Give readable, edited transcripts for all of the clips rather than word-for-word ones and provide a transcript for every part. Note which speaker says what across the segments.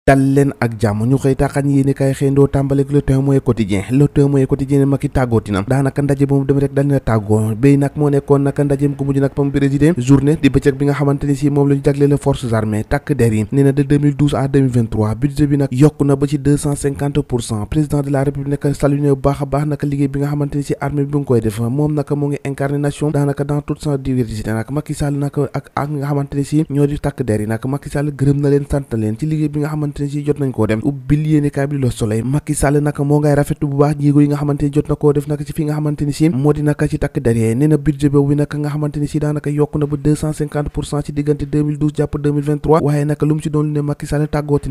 Speaker 1: dal leen ak jàmm ñu xëy taxañ yéeni kay xëyndoo tàmbaleeg le témoin quotidien ne Macky tàggooti na daanaka ndaje moom dem rek dal na tàggoo béy nag moo nekkoon naka ndajeem gu mujj nag ba mu président journée di bëccëg bi nga xamante ni si moom la ñu jagleel forces armées takk der yi nee na de 2012 à 2023 budget bi nag yokku na ba ci 250%. Président de la république naka salué bu baax a baax naka liggéey bi nga xamante ni si armée bi mu koy def moom naka moo ngi incarné nation daanaka dans toute sa diversité nag Macky Sall naka ak nga xamante ni si ñoo di takk der yi nag Macky Sall gërëm na leen sant na leen ci liggéey bi nga xamante ni si jot nañ koo dem ubbil yéenekaay bi Le Soleil Macky Sall naka moo ngay rafetlu bu baax jéego yi nga xamante ni jot na koo def naka ci fi nga xamante ni si moo di naka ci takk der yi nee na budget boobu naka nga xamante ni si daanaka yokk na ba 250% ci diggante 2012 jàpp 2023 waaye naka lu mu ci doon lu ne Macky Sall tàggooti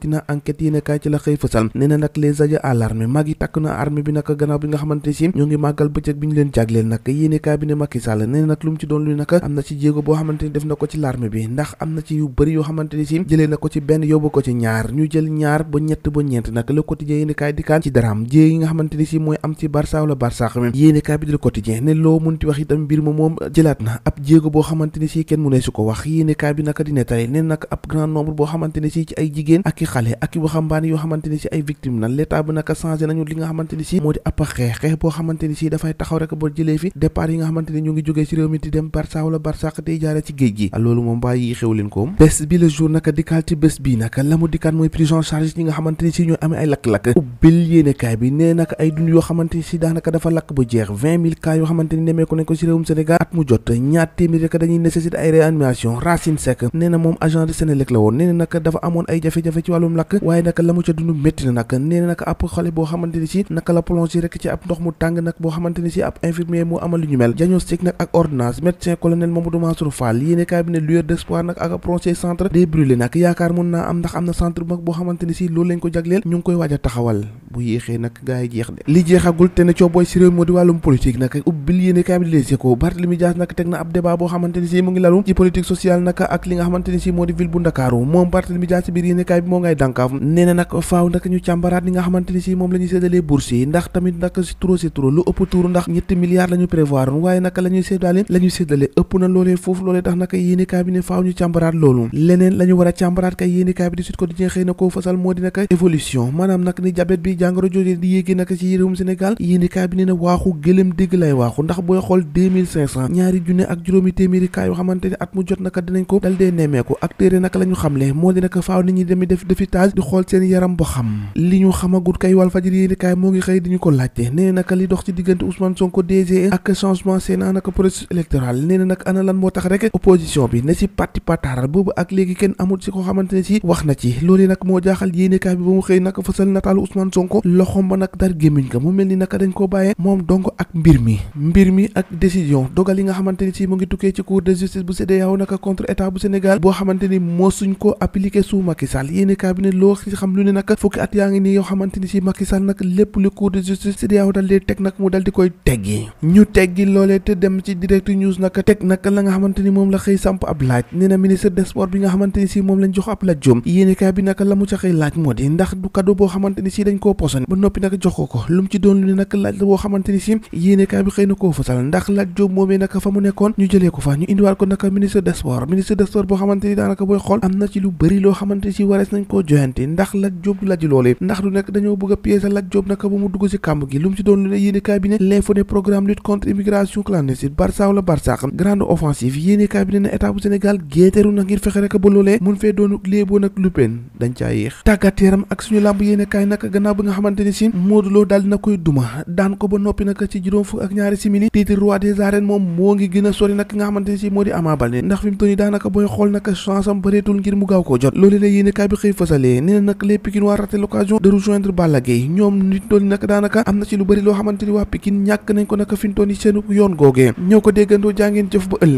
Speaker 1: na enquête yéenekaay ci la xëy fësal nee na nag les agents à l'armée mag yi takk na armée bi naka gannaaw bi nga xamante ni si ñoo ngi màggal bëccëg bi ñu leen jagleel nag yéenekaay bi ne Macky Sall nee na nag lu mu ci doon lu naka am na ci jéego boo xamante ni def na ko ci l'armée bi ndax am na ci yu bëri yoo xamante ni si jëlee na ko ci benn yóbbu ko ci ñaar ñu jël ñaar ba ñett ba ñeent nag le quotidien yéenekaay dikkaan ci daraam jéeg yi nga xamante ni si mooy am ci Barça wala Barsax mi yéenekaay bi di le quotidien ne loo munti wax itam mbir ma moom jëlaat na ab jéego boo xamante ni si kenn mu ne su ko wax yéenekaay bi naka di nettali ne nag ab grand nombre boo xamante ni si ci ay jigéen ak i xale ak i waxambaane yoo xamante ni si ay victime na l'état bi naka changé nañu li nga xamante ni si moo di ab xeex boo xamante ni si dafay taxaw rek ba jëlee fi départ yi nga xamante ni ñu ngi jógee ci réew mi di dem Barça wala Barsax day jaare ci géej gi loolu moom baa yi xew leen ko bés bi le jour naka dikkaal ci bés bi naka la mu dikkaat mooy prise en charge ñi nga xamante ni si ñooy amee ay lakk-lakk ubbil yéenekaay bi nee naka ay dund yoo xamante ni si daanaka dafa lakk ba jeex 20 000 cas yoo xamante ni nemeeku nañ ko ci réewum Sénégal at mu jot ñaar téeméer rek dañuy nécessité ay réanimation Racine Seck nee na moom agent de Sénélec la woon nee na naka dafa amoon ay jafe-jafe ci wàllum lakk waaye naka la mu ca dund métti na naka nee na naka ab xale boo xamante ni si naka la plongé rek ci ab ndox mu tàng nag boo xamante ni si ab infirmier moo amal lu ñu mel diagnostic nag ak ordonnance médecin colonel Mamadou Mansour Fall yéenekaay bi ne lueur d'espoir nag ak projet centre des brûlés nag yaakaar mun naa am ndax am na centre mag boo xamante ni si loolu lañ ko jagleel ñu ngi koy waaj a taxawal bu yéexee nag gaa yi jeex de li jeexagul te ne coobooy si réew moo di wàllum politique nag ubbil yéenekaay bi di Les Échos Barthélémy Dias nag teg na ab débat boo xamante ni si mu ngi lalu ci politique sociale naka ak li nga xamante ni si moo di ville bu Ndakaaru moom Barthélémy Dias ci biir yéenekaay bi moo ngay dànkaaf nee na nag faaw nag ñu càmbaraat li nga xamante ni si moom la ñuy séddalee bourse yi ndax tamit nag c'est trop lu ëpp tuuru ndax ñetti milliards la ñu prévoir waaye naka la ñuy séddale ëpp na loolee foofu loolee tax naka yéenekaay bi ne faaw ñu càmbaraat loolu leneen la ñu war a càmbaraat kay yéenekaay bi di Sud Quotidien xëy na koo fasal moo di naka évolution maanaam nag ni diabète bi jàngoro jooju di yéegi naka ci réewum Sénégal yéenekaay bi nee na waaxu gëlëm dégg lay waaxu ndax booy xool 2500 ñaari junne ak juróomi téeméeri cas yoo xamante ni at mu jot naka dinañ ko dal dee nemmeeku acteurs yi naka la ñu xamle moo di naka faaw nit ñi demi def dépistage di xool seen yaram ba xam li ñu xamagut kay Walfadjri yéenekaay moo ngi xëy di ñu ko laajte nee na naka li dox ci diggante Ousmane Sonko DG ak changement Sénat naka processus électoral nee na nag ana lan moo tax rek opposition bi ne si parti pataaral boobu ak léegi kenn amul si ko xamante ne si wax na ci loolu nag moo jaaxal yéenekaay bi ba mu xëy naka fësal nataalu Ousmane Sonko loxom ba nag dar gémmiñ ka mu mel ni naka dañ ko bàyyee moom donc ak mbir mi ak décision dogal yi nga xamante ni si mu ngi tukkee ci cour de justice bu CEDEAO naka contre état bu Sénégal boo xamante ni moo suñ ko appliqué sous Macky Sall yéenekaay bi ne loo ci xam lu ne naka fukki at yaa ngi nii yoo xamante ni si Macky Sall nag lépp lu cour de justice CEDEAO dal dee teg nag mu dal di koy teggi ñu teggi loolee te dem ci direct news naka teg nag la nga xamante ni moom la xëy samp ab laaj nee na ministre des sports bi nga xamante ni si moom lañ jox ab laaj joom yéenekaay bi naka la mu ca xëy laaj moo di ndax du cadeau boo xamante ni si dañ koo posone ba noppi nag jox ko lu mu ci doon lu ne nag laaj la boo xamante ni si yéenekaay bi xëy na koo fasal ndax laaj joom moomee naka fa mu nekkoon ñu jëlee ko fa ñu indiwaat ko naka ministre des sports boo xamante ni daanaka booy xool am na ci lu bëri loo xamante ni si warees nañ koo joyante ndax laaj joom du laaj loolee ndax du nekk dañoo bëgg a piéger laaj joom naka ba mu dugg ci kàmb gi lu mu ci doon lu ne yéenekaay bi ne l'info ne programme lutte contre immigration clandestine Barça wala Barsax grande offensive yéenekaay bi ne na état bu Sénégal géeteru na ngir fexe rek ba loolee mun fee doonu léeboo nag lupeen dañ caa yéex tàggat yaram ak suñu làmb yéenekaay naka gannaaw bi nga xamante ni si Modou Lo daal dina koy duma daan ko ba noppi naka ci juróom fukk ak ñaari simili titre roi des arènes moom moo ngi gën a sori nag ki nga xamante ni si moo di Ama Baldé ndax fi mu toll nii daanaka booy xool naka chance am bëreetul ngir mu gaaw koo jot loolu la yéenekaay bi xëy fasalee nee na nag les Pikinois raté l'occasion de rejoindre Balla Gaye ñoom nit toll nag daanaka am na ci lu bëri loo xamante ni waa Pikine ñàkk nañ ko naka fi mu toll nii seen yoon googee ñoo ko déggandoo jàngeen jëf ba ëllëg